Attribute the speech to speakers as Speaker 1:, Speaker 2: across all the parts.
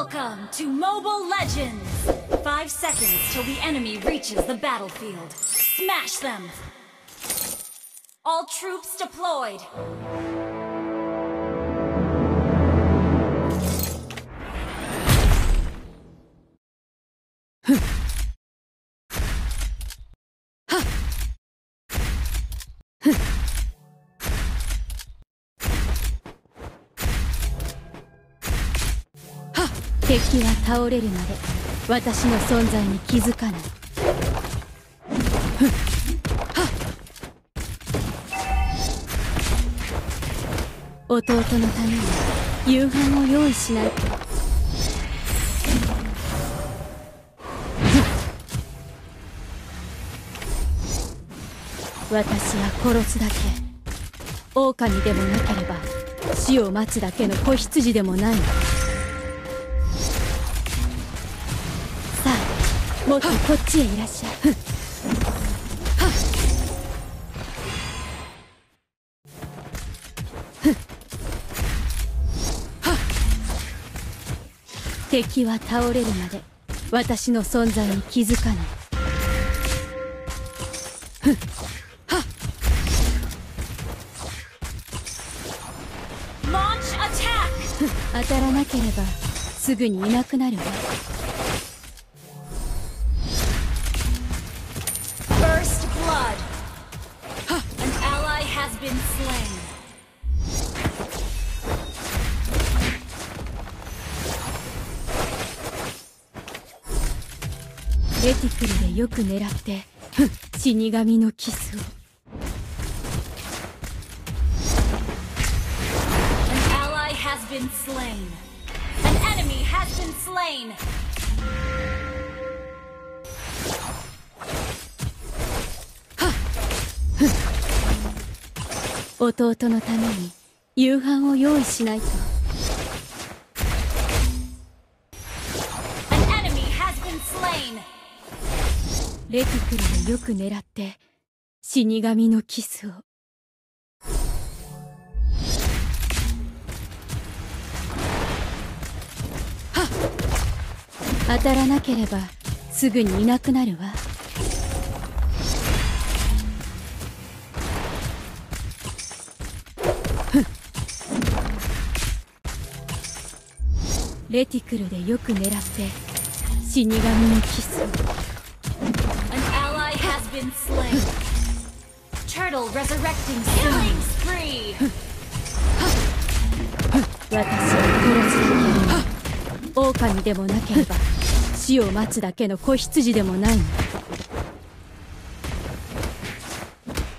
Speaker 1: Welcome to Mobile Legends! 5 seconds till the enemy reaches the battlefield. Smash them! All troops deployed!
Speaker 2: 敵は倒れるまで私の存在に気づかない。弟のために夕飯を用意しないと。私は殺すだけ。狼でもなければ死を待つだけの子羊でもない。もっとこっちへいらっしゃい。敵は倒れるまで私の存在に気づかない。当たらなければすぐにいなくなるわ。レティクルでよく狙って死神のキスを。弟のために夕飯を用意しないと。レティクルでよく狙って死神のキスを。当たらなければすぐにいなくなるわ。レティクルでよく狙って死神のキスを。
Speaker 1: Turtle resurrecting killing spree.
Speaker 2: 私を殺すだけ。狼でもなければ死を待つだけの子羊でもないの。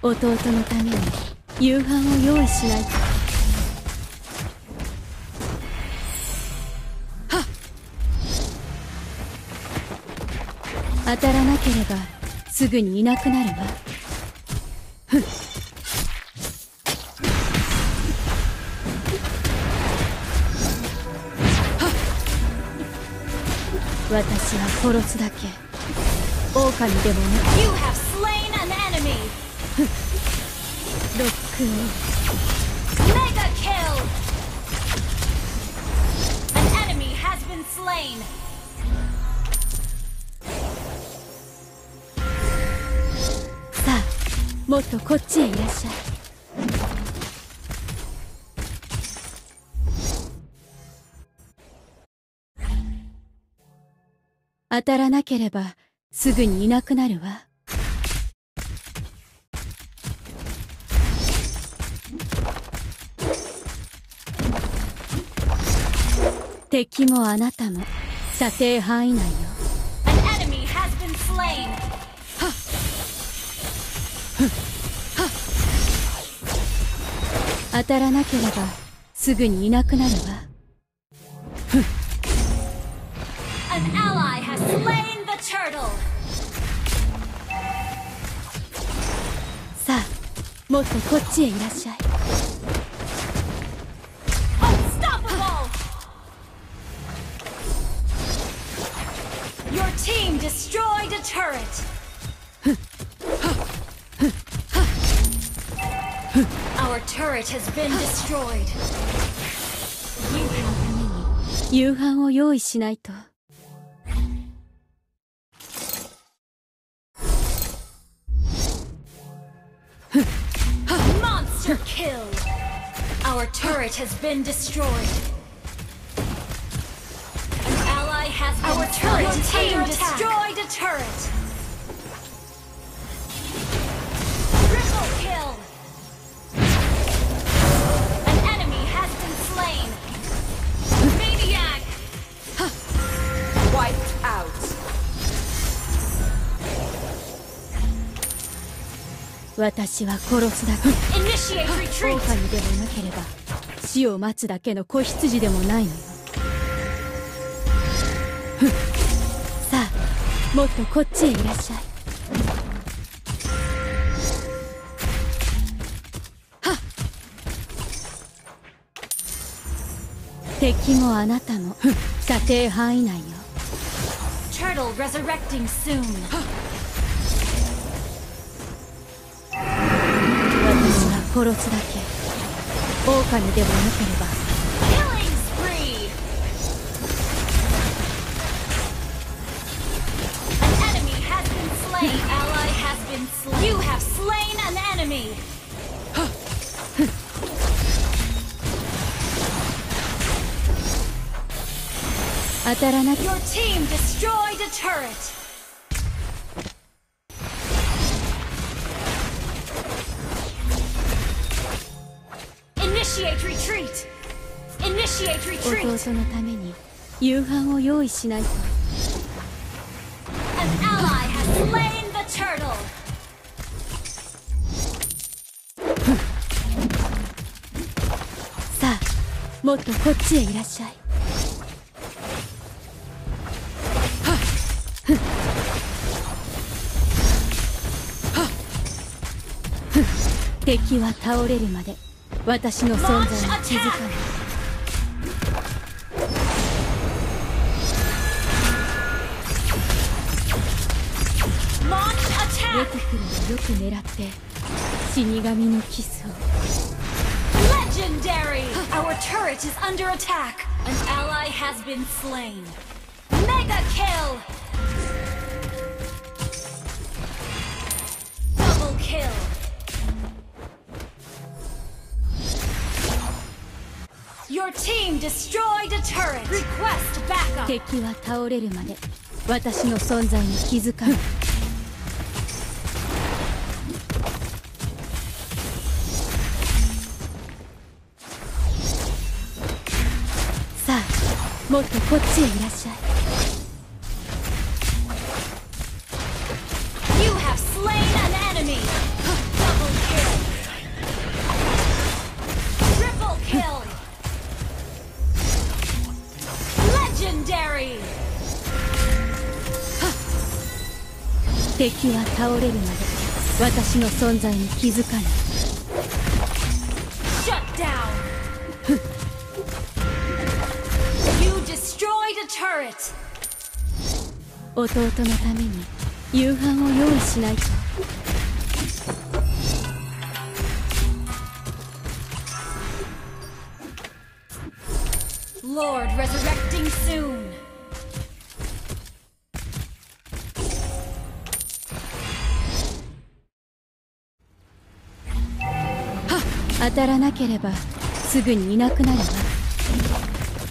Speaker 2: 弟のために夕飯を用意しないと。当たらなければすぐにいなくなるわ。私は殺すだけ。狼でもなく。
Speaker 1: You have slain an enemy.
Speaker 2: ロックオン。
Speaker 1: Mega kill. An enemy has been slain.
Speaker 2: さあ、もっとこっちへいらっしゃい。当たらなければすぐにいなくなるわ。敵もあなたも射程範囲内よ。
Speaker 1: An enemy has been slain.
Speaker 2: 当たらなければすぐにいなくなるわ。
Speaker 1: An ally has slain the turtle.
Speaker 2: さあ、もっとこっちへいらっしゃい。
Speaker 1: Unstoppable. Your team destroyed a turret. Our turret has been destroyed. You have
Speaker 2: 夕飯を用意しないと。
Speaker 1: Monster kill! Our turret has been destroyed. An ally has been Our turret is under attack. Destroyed a turret. Triple kill! An enemy has been slain. Maniac!
Speaker 3: Wiped out.
Speaker 2: 私は殺すだけ。狼でもなければ死を待つだけの子羊でもないのよ。さあ、もっとこっちへいらっしゃい。はっ。敵もあなたも射程範囲内よ。
Speaker 1: Turtle resurrecting soon.
Speaker 2: 殺すだけ。狼でもなければ。
Speaker 1: Killing spree! An enemy has been slain. Ally has been slain. You have slain an enemy.
Speaker 2: 当たらなきゃ。
Speaker 1: Your team destroyed a turret. Initiate retreat! Initiate retreat!
Speaker 2: 弟のために夕飯を用意しないと。
Speaker 1: An ally has slain the turtle!
Speaker 2: さあ、もっとこっちへいらっしゃい。敵は倒れるまで私の存在に気づかない。出てくるのよく狙って死神のキスを。
Speaker 1: Legendary! Our turret is under attack. An ally has been slain. Mega kill! Double kill! Your team destroyed a turret. Request backup.
Speaker 2: 敵は倒れるまで私の存在に気づかない。さあ、もっとこっちへいらっしゃい。
Speaker 1: You have slain an enemy. Double kill. Triple kill. Legendary.
Speaker 2: 敵は倒れるまで私の存在に気づかない。
Speaker 1: Shut down. You destroyed a turret.
Speaker 2: 弟のために夕飯を用意しないと。
Speaker 1: Lord resurrecting soon.
Speaker 2: 当たらなければすぐにいなくなるわ。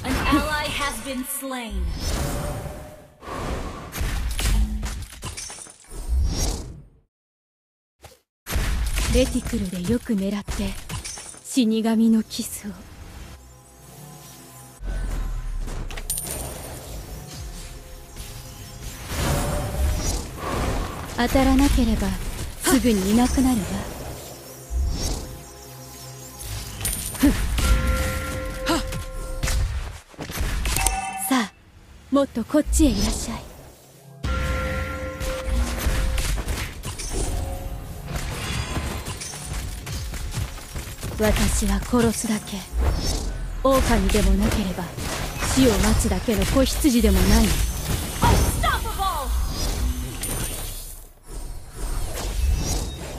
Speaker 1: An ally has been slain.
Speaker 2: レティクルでよく狙って死神のキスを。当たらなければすぐにいなくなるわ。さあ、もっとこっちへいらっしゃい。私は殺すだけ。狼でもなければ死を待つだけの子羊でもない。
Speaker 1: Unstoppable!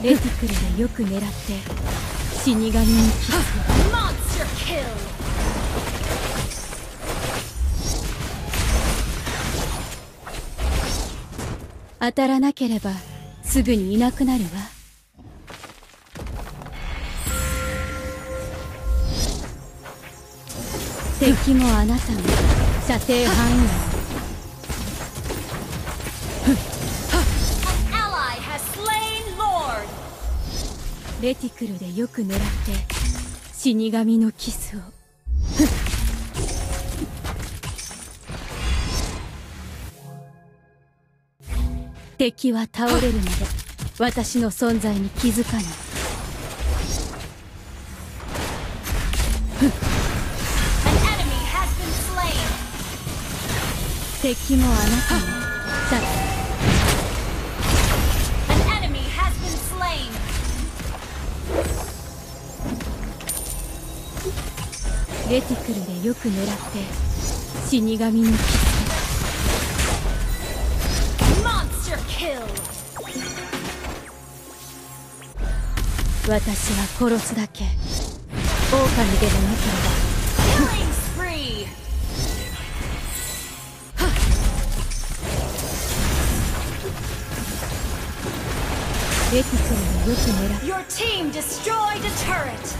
Speaker 2: レティクルでよく狙って死神にキス。
Speaker 1: Monster kill!
Speaker 2: 当たらなければすぐにいなくなるわ。敵もあなたも射程範囲内。レティクルでよく狙って死神のキスを。敵は倒れるまで私の存在に気づかない。敵もあなたもレティクルでよく狙って死神のキス。私は殺すだけ。狼でもなければ。レティクルでよく狙って。
Speaker 1: Your team destroyed a turret.